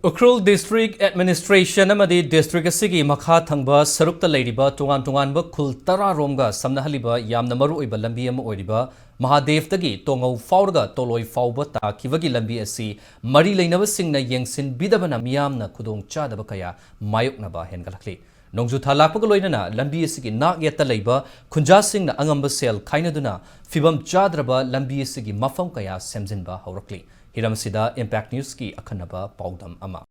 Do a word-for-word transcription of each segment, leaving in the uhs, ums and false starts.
Ukhrul district administration ꯑꯃꯗꯤ district ꯑꯁꯤꯒꯤ ꯃꯈꯥ ꯊꯪꯕ ꯁꯔꯨꯛꯇ ꯂꯩꯔꯤꯕ ꯇꯣꯉꯥꯟ ꯇꯣꯉꯥꯟꯕ ꯈꯨꯜ ꯇꯔꯥꯔꯣꯝꯒ ꯁꯝꯅꯍꯜꯂꯤꯕ ꯌꯥꯝꯅ ꯃꯔꯨ ꯑꯣꯏꯕ ꯂꯝꯕꯤ ꯑꯃ ꯑꯣꯏꯔꯤꯕ ꯃꯍꯥꯗꯦꯕꯇꯒꯤ ꯇꯣꯉꯧ ꯐꯥꯎꯔꯒ ꯇꯣꯂꯣꯏ ꯐꯥꯎꯕ ꯇꯥꯈꯤꯕꯒꯤ ꯂꯝꯕꯤ ꯑꯁꯤ ꯃꯔꯤ ꯂꯩꯅꯕꯁꯤꯡꯅ ꯌꯦꯡꯁꯤꯟꯕꯤꯗꯕꯅ ꯃꯤꯌꯥꯝꯅ ꯈꯨꯗꯣꯡꯆꯥꯗꯕ ꯀꯌꯥ ꯃꯥꯌꯣꯛꯅꯕ ꯍꯦꯟꯒꯠꯂꯛꯂꯤ꯫ ꯅꯣꯡꯖꯨ ꯊꯥ ꯂꯥꯛꯄꯒ ꯂꯣꯏꯅꯅ ꯂꯝꯕꯤ ꯑꯁꯤꯒꯤ ꯅꯥꯛ ꯌꯦꯠꯇ ꯂꯩꯕ ꯈꯨꯟꯖꯥꯁꯤꯡꯅ ꯑꯉꯝꯕ ꯁꯦꯜ ꯈꯥꯏꯅꯗꯨꯅ ꯐꯤꯕꯝ ꯆꯥꯗ꯭ꯔꯕ ꯂꯝꯕꯤ ꯑꯁꯤꯒꯤ ꯃꯐꯝ ꯀꯌꯥ ꯁꯦꯝꯖꯤꯟꯕ ꯍꯧꯔꯛꯂꯤ꯫ ꯍꯤꯔꯝ ꯑꯁꯤꯗ ꯏꯝꯄꯦꯛ ꯅ꯭ꯌꯨꯁꯀꯤ ꯑꯈꯟꯅꯕ ꯄꯥꯎꯗꯝ ꯑꯃ꯫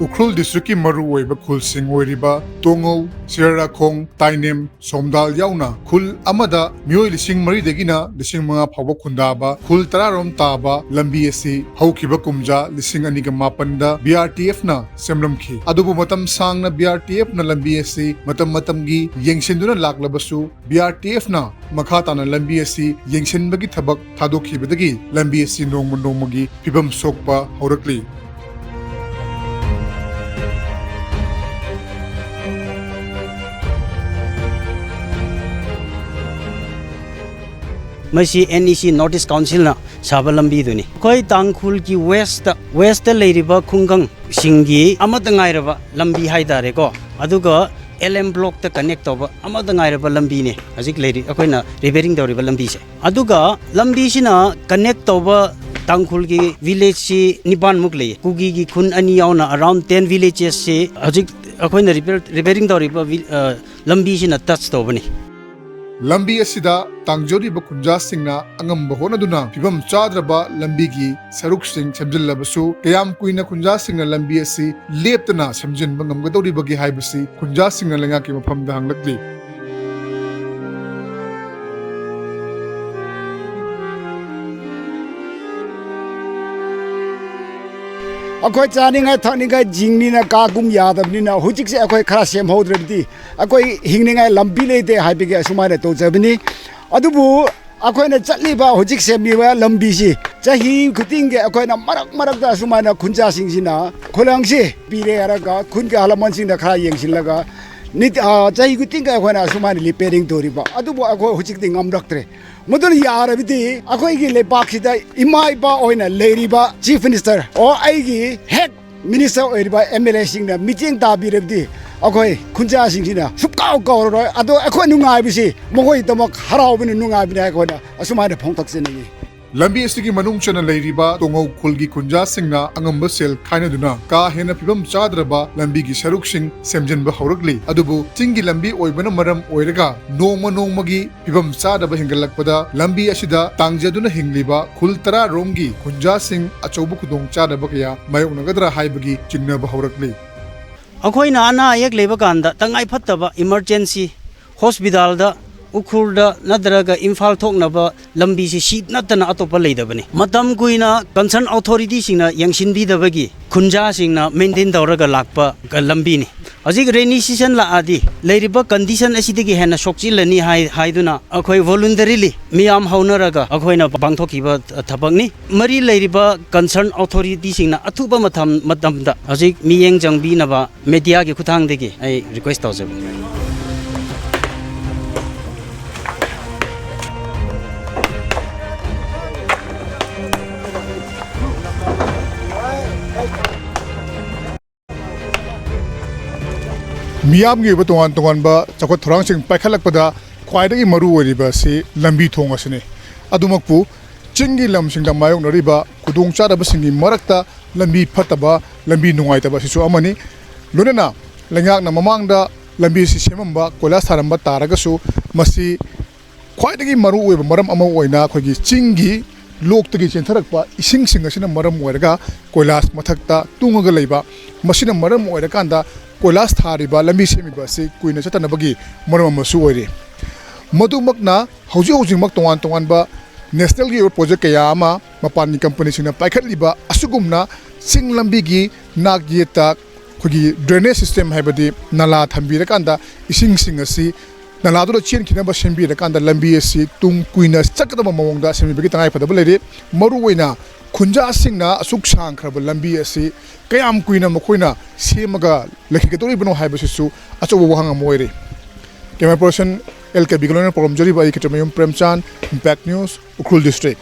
ꯎꯈ꯭ꯔꯨꯜ ꯗꯤꯁꯇ꯭ꯔꯤꯛꯀꯤ ꯃꯔꯨꯑꯣꯏꯕ ꯈꯨꯜꯁꯤꯡ ꯑꯣꯏꯔꯤꯕ ꯇꯣꯉꯧ, ꯁꯤꯔꯥꯔꯥꯈꯣꯡ, ꯇꯥꯏꯅꯦꯝ, ꯁꯣꯝꯗꯥꯜ ꯌꯥꯎꯅ ꯈꯨꯜ ꯑꯃꯗ ꯃꯤꯑꯣꯏ ꯂꯤꯁꯤꯡ ꯃꯔꯤꯗꯒꯤꯅ ꯂꯤꯁꯤꯡ ꯃꯉꯥ ꯐꯥꯎꯕ ꯈꯨꯟꯗꯥꯕ ꯈꯨꯜ ꯇꯔꯥꯔꯣꯝ ꯇꯥꯕ ꯂꯝꯕꯤ ꯑꯁꯤ ꯍꯧꯈꯤꯕ ꯀꯨꯝꯖꯥ ꯂꯤꯁꯤꯡ ꯑꯅꯤꯒ ꯃꯥꯄꯟꯗ ꯕꯤ ꯑꯥꯔ ꯇꯤ ꯑꯦꯐꯅ ꯁꯦꯝꯂꯝꯈꯤ꯫ ꯑꯗꯨꯕꯨ ꯃꯇꯝ ꯁꯥꯡꯅ ꯕꯤ ꯑꯥꯔ ꯇꯤ ꯑꯦꯐꯅ ꯂꯝꯕꯤ ꯑꯁꯤ ꯃꯇꯝ ꯃꯇꯝꯒꯤ ꯌꯦꯡꯁꯤꯟꯗꯨꯅ ꯂꯥꯛꯂꯕꯁꯨ, ꯕꯤ ꯑꯥꯔ ꯇꯤ ꯑꯦꯐꯅ ꯃꯈꯥ ꯇꯥꯅ ꯂꯝꯕꯤ ꯑꯁꯤ ꯌꯦꯡꯁꯤꯟꯕꯒꯤ ꯊꯕꯛ ꯊꯥꯗꯣꯛꯈꯤꯕꯗꯒꯤ ꯂꯝꯕꯤ ꯑꯁꯤ ꯅꯣꯡꯃ ꯅꯣꯡꯃꯒꯤ ꯐꯤꯕꯝ ꯁꯣꯛꯄ ꯍꯧꯔꯛꯂꯤ꯫ ꯃꯁꯤ ꯑꯦꯟ ꯏ ꯁꯤ, North East Councilꯅ ꯁꯥꯕ ꯂꯝꯕꯤꯗꯨꯅꯤ꯫ ꯑꯩꯈꯣꯏ ꯇꯥꯡꯈꯨꯜꯒꯤ ꯋꯦꯁꯇ, ꯋꯦꯁꯇ ꯂꯩꯔꯤꯕ ꯈꯨꯡꯒꯪꯁꯤꯡꯒꯤ ꯑꯃꯠꯇ ꯉꯥꯏꯔꯕ ꯂꯝꯕꯤ ꯍꯥꯏꯇꯥꯔꯦꯀꯣ꯫ ꯑꯗꯨꯒ ꯑꯦꯜ ꯑꯦꯝ ꯕ꯭ꯂꯣꯛꯇ ꯀꯅꯦꯛ ꯇꯧꯕ ꯑꯃꯠꯇ ꯉꯥꯏꯔꯕ ꯂꯝꯕꯤꯅꯤ ꯍꯧꯖꯤꯛ ꯂꯩꯔꯤ, ꯑꯩꯈꯣꯏꯅ ꯔꯤꯄꯦꯌꯔꯤꯡ ꯇꯧꯔꯤꯕ ꯂꯝꯕꯤꯁꯦ꯫ ꯑꯗꯨꯒ ꯂꯝꯕꯤꯁꯤꯅ ꯀꯅꯦꯛ ꯇꯧꯕ ꯇꯥꯡꯈꯨꯜꯒꯤ ꯚꯤꯂꯦꯖꯁꯤ ꯅꯤꯄꯥꯟꯃꯨꯛ ꯂꯩ꯫ ꯀꯨꯀꯤꯒꯤ ꯈꯨꯟ ꯑꯅꯤ ꯌꯥꯎꯅ around ten villagesꯁꯤ ꯍꯧꯖꯤꯛ ꯑꯩꯈꯣꯏꯅ ꯔꯤꯄꯦꯌꯔ, ꯔꯤꯄꯦꯌꯔꯤꯡ ꯇꯧꯔꯤꯕ ꯚꯤ-, ꯑ, ꯂꯝꯕꯤꯁꯤꯅ ꯇꯆ ꯇꯧꯕꯅꯤ꯫ ꯂꯝꯕꯤ ꯑꯁꯤꯗ ꯇꯥꯡꯖꯔꯤꯕ ꯈꯨꯟꯖꯥꯁꯤꯡꯅ ꯑꯉꯝꯕ ꯍꯣꯠꯅꯗꯨꯅ ꯐꯤꯕꯝ ꯆꯥꯗ꯭ꯔꯕ ꯂꯝꯕꯤꯒꯤ ꯁꯔꯨꯛꯁꯤꯡ ꯁꯦꯝꯖꯤꯜꯂꯕꯁꯨ, ꯀꯌꯥꯝ ꯀꯨꯏꯅ ꯈꯨꯟꯖꯥꯁꯤꯡꯅ ꯂꯝꯕꯤ ꯑꯁꯤ ꯂꯦꯞꯇꯅ ꯁꯦꯝꯖꯤꯟꯕ ꯉꯝꯒꯗꯧꯔꯤꯕꯒꯦ ꯍꯥꯏꯕꯁꯤ ꯈꯨꯟꯖꯥꯁꯤꯡꯅ ꯂꯩꯉꯥꯛꯀꯤ ꯃꯐꯝꯗ ꯍꯪꯂꯛꯂꯤ꯫ ꯑꯩꯈꯣꯏ ꯆꯥꯅꯤꯡꯉꯥꯏ ꯊꯛꯅꯤꯡꯉꯥꯏ ꯖꯤꯡꯅꯤꯅ ꯀꯥꯒꯨꯝ ꯌꯥꯗꯕꯅꯤꯅ ꯍꯧꯖꯤꯛꯁꯦ ꯑꯩꯈꯣꯏ ꯈꯔ ꯁꯦꯝꯍꯧꯗ꯭ꯔꯕꯗꯤ ꯑꯩꯈꯣꯏ ꯍꯤꯡꯅꯤꯡꯉꯥꯏ ꯂꯝꯕꯤ ꯂꯩꯇꯦ ꯍꯥꯏꯕꯒꯤ ꯑꯁꯨꯃꯥꯏꯅ ꯇꯧꯖꯕꯅꯤ꯫ ꯑꯗꯨꯕꯨ ꯑꯩꯈꯣꯏꯅ ꯆꯠꯂꯤꯕ ꯍꯧꯖꯤꯛ ꯁꯦꯝꯂꯤꯕ ꯂꯝꯕꯤꯁꯤ ꯆꯍꯤ ꯈꯨꯗꯤꯡꯒꯤ ꯑꯩꯈꯣꯏꯅ ꯃꯔꯛ ꯃꯔꯛꯇ ꯑꯁꯨꯃꯥꯏꯅ ꯈꯨꯟꯖꯥꯁꯤꯡꯁꯤꯅ ꯈꯨꯂꯪꯁꯤ ꯄꯤꯔꯦ ꯍꯥꯏꯔꯒ ꯈꯨꯟꯒꯤ ꯑꯍꯜ ꯂꯃꯟꯁꯤꯡꯅ ꯈꯔ ꯌꯦꯡꯁꯤꯜꯂꯒ ꯅꯤꯇꯤ-, ꯑ, ꯆꯍꯤ ꯈꯨꯗꯤꯡꯒꯤ ꯑꯩꯈꯣꯏꯅ ꯑꯁꯨꯃꯥꯏꯅ ꯔꯤꯄꯦꯌꯔꯤꯡ ꯇꯧꯔꯤꯕ, ꯑꯗꯨꯕꯨ ꯑꯩꯈꯣꯏ ꯍꯧꯖꯤꯛꯇꯤ ꯉꯝꯂꯛꯇ꯭ꯔꯦ꯫ ꯃꯗꯨꯅ ꯌꯥꯔꯕꯗꯤ ꯑꯩꯈꯣꯏꯒꯤ ꯂꯩꯕꯥꯛꯁꯤꯗ ꯏꯃꯥ ꯏꯄꯥ ꯑꯣꯏꯅ ꯂꯩꯔꯤꯕ ꯆꯤꯐ ꯃꯤꯅꯤꯁꯇꯔ ꯑꯣ ꯑꯩꯒꯤ ꯍꯦꯛ ꯃꯤꯅꯤꯁꯇꯔ ꯑꯣꯏꯔꯤꯕ ꯑꯦꯝ ꯑꯦꯜ ꯑꯦꯁꯤꯡꯅ ꯃꯤꯠꯌꯦꯡ ꯇꯥꯕꯤꯔꯕꯗꯤ ꯑꯩꯈꯣꯏ ꯈꯨꯟꯖꯥꯁꯤꯡꯁꯤꯅ ꯁꯨꯛꯀꯥꯎ ꯀꯥꯎꯔꯔꯣꯏ꯫ ꯑꯗꯣ ꯑꯩꯈꯣꯏ ꯅꯨꯡꯉꯥꯏꯕꯁꯤ ꯃꯈꯣꯏꯒꯤꯗꯃꯛ ꯍꯔꯥꯎꯕꯅ ꯅꯨꯡꯉꯥꯏꯕꯅꯤ ꯑꯩꯈꯣꯏꯅ ꯑꯁꯨꯃꯥꯏꯅ ꯐꯣꯡꯗꯣꯛꯆꯅꯤꯡꯏ꯫ ꯂꯝꯕꯤ ꯑꯁꯤꯒꯤ ꯃꯅꯨꯡ ꯆꯟꯅ ꯂꯩꯔꯤꯕ ꯇꯣꯉꯧ ꯈꯨꯜꯒꯤ ꯈꯨꯟꯖꯥꯁꯤꯡꯅ ꯑꯉꯝꯕ ꯁꯦꯜ ꯈꯥꯏꯅꯗꯨꯅ ꯀꯥ ꯍꯦꯟꯅ ꯐꯤꯕꯝ ꯆꯥꯗ꯭ꯔꯕ ꯂꯝꯕꯤꯒꯤ ꯁꯔꯨꯛꯁꯤꯡ ꯁꯦꯝꯖꯤꯟꯕ ꯍꯧꯔꯛꯂꯤ꯫ ꯑꯗꯨꯕꯨ ꯆꯤꯡꯒꯤ ꯂꯝꯕꯤ ꯑꯣꯏꯕꯅ ꯃꯔꯝ ꯑꯣꯏꯔꯒ ꯅꯣꯡꯃ ꯅꯣꯡꯃꯒꯤ ꯐꯤꯕꯝ ꯆꯥꯗꯕ ꯍꯦꯟꯒꯠꯂꯛꯄꯗ ꯂꯝꯕꯤ ꯑꯁꯤꯗ ꯇꯥꯡꯖꯗꯨꯅ ꯍꯤꯡꯂꯤꯕ ꯈꯨꯜ ꯇꯔꯥ ꯔꯣꯝꯒꯤ ꯈꯨꯟꯖꯥꯁꯤꯡ ꯑꯆꯧꯕ ꯈꯨꯗꯣꯡꯆꯥꯗꯕ ꯀꯌꯥ ꯃꯥꯌꯣꯛꯅꯒꯗ꯭ꯔꯥ ꯍꯥꯏꯕꯒꯤ ꯆꯤꯡꯅꯕ ꯍꯧꯔꯛꯂꯤ꯫ ꯑꯩꯈꯣꯏꯅ ꯑꯅꯥ ꯑꯌꯦꯛ ꯂꯩꯕ ꯀꯥꯟꯗ ꯇꯉꯥꯏ ꯐꯠꯇꯕ ꯏꯃꯔꯖꯦꯟꯁꯤ ꯍꯣꯁꯄꯤꯇꯥꯜꯗ, ꯎꯈ꯭ꯔꯨꯜꯗ ꯅꯠꯇ꯭ꯔꯒ ꯏꯝꯐꯥꯜ ꯊꯣꯛꯅꯕ ꯂꯝꯕꯤꯁꯤ ꯁꯤ ꯅꯠꯇꯅ ꯑꯇꯣꯞꯄ ꯂꯩꯇꯕꯅꯤ꯫ ꯃꯇꯝ ꯀꯨꯏꯅ ꯀꯟꯁꯔꯟ ꯑꯣꯊꯣꯔꯤꯇꯤꯁꯤꯡꯅ ꯌꯦꯡꯁꯤꯟꯕꯤꯗꯕꯒꯤ ꯈꯨꯟꯖꯥꯁꯤꯡꯅ ꯃꯦꯟꯇꯦꯟ ꯇꯧꯔꯒ ꯂꯥꯛꯄ ꯂꯝꯕꯤꯅꯤ꯫ ꯍꯧꯖꯤꯛ ꯔꯦꯅꯤ ꯁꯤꯖꯟ ꯂꯥꯛꯑꯗꯤ ꯂꯩꯔꯤꯕ ꯀꯟꯗꯤꯁꯟ ꯑꯁꯤꯗꯒꯤ ꯍꯦꯟꯅ ꯁꯣꯛꯆꯤꯜꯂꯅꯤ ꯍꯥꯏ-, ꯍꯥꯏꯗꯨꯅ ꯑꯩꯈꯣꯏ ꯚꯣꯂꯨꯟꯇꯔꯤꯂꯤ ꯃꯤꯌꯥꯝ ꯍꯧꯅꯔꯒ ꯑꯩꯈꯣꯏꯅ ꯄꯥꯡꯊꯣꯛꯈꯤꯕ ꯊꯕꯛꯅꯤ꯫ ꯃꯔꯤ ꯂꯩꯔꯤꯕ ꯀꯟꯁꯔꯟ ꯑꯣꯊꯣꯔꯤꯇꯤꯁꯤꯡꯅ ꯑꯊꯨꯕ ꯃꯇꯝ-, ꯃꯇꯝꯗ ꯍꯧꯖꯤꯛ ꯃꯤꯠꯌꯦꯡ ꯆꯪꯕꯤꯅꯕ ꯃꯦꯗꯤꯌꯥꯒꯤ ꯈꯨꯠꯊꯥꯡꯗꯒꯤ ꯑꯩ ꯔꯤꯀ꯭ꯋꯦꯁ ꯇꯧꯖꯕꯅꯤ꯫ ꯃꯤꯌꯥꯝꯒꯤ ꯑꯣꯏꯕ ꯇꯣꯉꯥꯟ ꯇꯣꯉꯥꯟꯕ ꯆꯥꯎꯈꯠ ꯊꯧꯔꯥꯡꯁꯤꯡ ꯄꯥꯏꯈꯠꯂꯛꯄꯗ ꯈ꯭ꯋꯥꯏꯗꯒꯤ ꯃꯔꯨ ꯑꯣꯏꯔꯤꯕ ꯑꯁꯤ ꯂꯝꯕꯤ ꯊꯣꯡ ꯑꯁꯤꯅꯤ꯫ ꯑꯗꯨꯃꯛꯄꯨ ꯆꯤꯡꯒꯤ ꯂꯝꯁꯤꯡꯗ ꯃꯥꯌꯣꯛꯅꯔꯤꯕ ꯈꯨꯗꯣꯡꯆꯥꯗꯕꯁꯤꯡꯒꯤ ꯃꯔꯛꯇ ꯂꯝꯕꯤ ꯐꯠꯇꯕ, ꯂꯝꯕꯤ ꯅꯨꯡꯉꯥꯏꯇꯕ ꯑꯁꯤꯁꯨ ꯑꯃꯅꯤ꯫ ꯂꯣꯏꯅꯅ ꯂꯩꯉꯥꯛꯅ ꯃꯃꯥꯡꯗ ꯂꯝꯕꯤ ꯑꯁꯤ ꯁꯦꯝꯃꯝꯕ, ꯀꯣꯏꯂꯥꯁ ꯊꯥꯔꯝꯕ ꯇꯥꯔꯒꯁꯨ ꯃꯁꯤ ꯈ꯭ꯋꯥꯏꯗꯒꯤ ꯃꯔꯨꯑꯣꯏꯕ ꯃꯔꯝ ꯑꯃ ꯑꯣꯏꯅ ꯑꯩꯈꯣꯏꯒꯤ ꯆꯤꯡꯒꯤ ꯂꯣꯛꯇꯒꯤ ꯆꯦꯟꯊꯔꯛꯄ ꯏꯁꯤꯡꯁꯤꯡ ꯑꯁꯤꯅ ꯃꯔꯝ ꯑꯣꯏꯔꯒ ꯀꯣꯏꯂꯥꯁ ꯃꯊꯛꯇ ꯇꯨꯡꯉꯒ ꯂꯩꯕ, ꯃꯁꯤꯅ ꯃꯔꯝ ꯑꯣꯏꯔꯀꯥꯟꯗ ꯀꯣꯏꯂꯥꯁ ꯊꯥꯔꯤꯕ, ꯂꯝꯕꯤ ꯁꯦꯝꯃꯤꯕ ꯑꯁꯤ ꯀꯨꯏꯅ ꯆꯠꯇꯅꯕꯒꯤ ꯃꯔꯝ ꯑꯃꯁꯨ ꯑꯣꯏꯔꯤ꯫ ꯃꯗꯨꯃꯛꯅ ꯍꯧꯖꯤꯛ ꯍꯧꯖꯤꯛꯃꯛ ꯇꯣꯉꯥꯟ ꯇꯣꯉꯥꯟꯕ ꯅꯦꯁꯅꯦꯜꯒꯤ ꯑꯣꯏꯕ ꯄ꯭ꯔꯣꯖꯦꯛ ꯀꯌꯥ ꯑꯃ ꯃꯄꯥꯟꯒꯤ ꯀꯝꯄꯅꯤꯁꯤꯡꯅ ꯄꯥꯏꯈꯠꯂꯤꯕ ꯑꯁꯤꯒꯨꯝꯅ ꯆꯤꯡ ꯂꯝꯕꯤꯒꯤ ꯅꯥꯛ ꯌꯦꯠꯇ ꯑꯩꯈꯣꯏꯒꯤ ꯗ꯭ꯔꯦꯅꯦꯖ ꯁꯤꯁꯇꯦꯝ, ꯍꯥꯏꯕꯗꯤ ꯅꯂꯥ ꯊꯝꯕꯤꯔꯀꯥꯟꯗ ꯏꯁꯤꯡꯁꯤꯡ ꯑꯁꯤ ꯅꯂꯥꯗꯨꯗ ꯆꯦꯟꯈꯤꯅꯕ ꯁꯦꯝꯕꯤꯔꯀꯥꯟꯗ ꯂꯝꯕꯤ ꯑꯁꯤ ꯇꯨꯡ ꯀꯨꯏꯅ ꯆꯠꯀꯗꯕ ꯃꯑꯣꯡꯗ ꯁꯦꯝꯕꯤꯕꯒꯤ ꯇꯉꯥꯏꯐꯗꯕ ꯂꯩꯔꯦ꯫ ꯃꯔꯨꯑꯣꯏꯅ ꯈꯨꯟꯖꯥꯁꯤꯡꯅ ꯑꯁꯨꯛ ꯁꯥꯡꯈ꯭ꯔꯕ ꯂꯝꯕꯤ ꯑꯁꯤ ꯀꯌꯥꯝ ꯀꯨꯏꯅ ꯃꯈꯣꯏꯅ ꯁꯦꯝꯃꯒ ꯂꯩꯈꯤꯒꯗꯧꯔꯤꯕꯅꯣ ꯍꯥꯏꯕꯁꯤꯁꯨ ꯑꯆꯧꯕ ꯋꯥꯍꯪ ꯑꯃ ꯑꯣꯏꯔꯤ꯫ Camera person L K B ꯒꯤ ꯂꯣꯏꯅ ꯄꯥꯎꯗꯝꯖꯔꯤꯕ ꯑꯩ ꯈꯦꯇ꯭ꯔꯤꯃꯌꯨꯝ ꯄ꯭ꯔꯦꯝꯆꯥꯟ, Impact News, ꯎꯈ꯭ꯔꯨꯜ district꯫